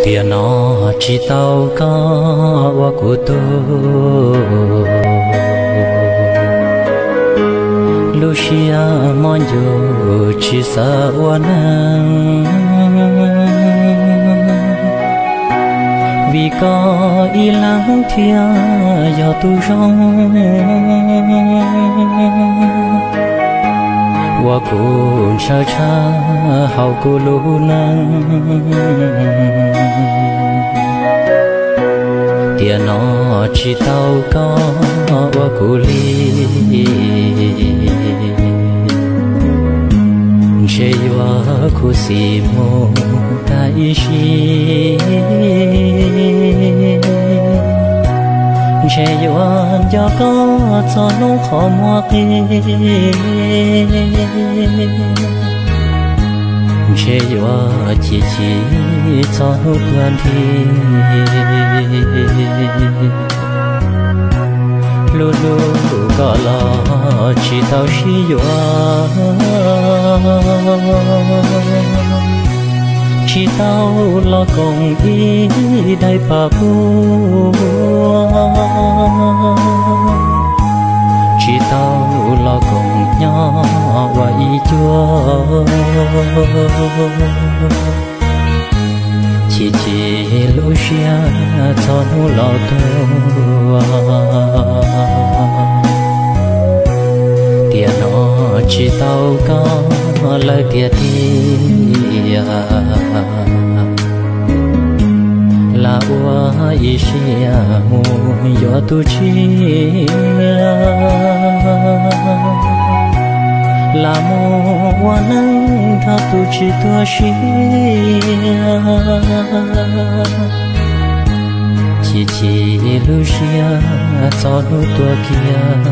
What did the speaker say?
Tiam no tsis tau koj ua kuv tug, lub siab mob ncuv tsis xav ua neeg. Vim koj ib leeg thiaj yog tug zoo, ua kuv ntshaw tshaj hauv kuv lub neej. Tiam no tsis tau koj ua kuv li, ntshe yuav khuv xim mus tag ib sim. Ntshe yuav nco koj txog hnub qhov muag qi, ntshe yuav chim chim txog hnub tuag nthi. Hlub hlub koj los tsis tau sib yuav, tsis tau los koom ib daim paj huab, tsis tau los koom nyob ua ib cuab. Chim chim lub siab txog hnub los tuag. Tiam no tsis tau koj lawm tiag tiag, lam ua ib siab mus yuav tus tshiab, lam mus ua neej nrog tus tsis tuag siab. Chim chim lub siab txog hnub tuag kiag.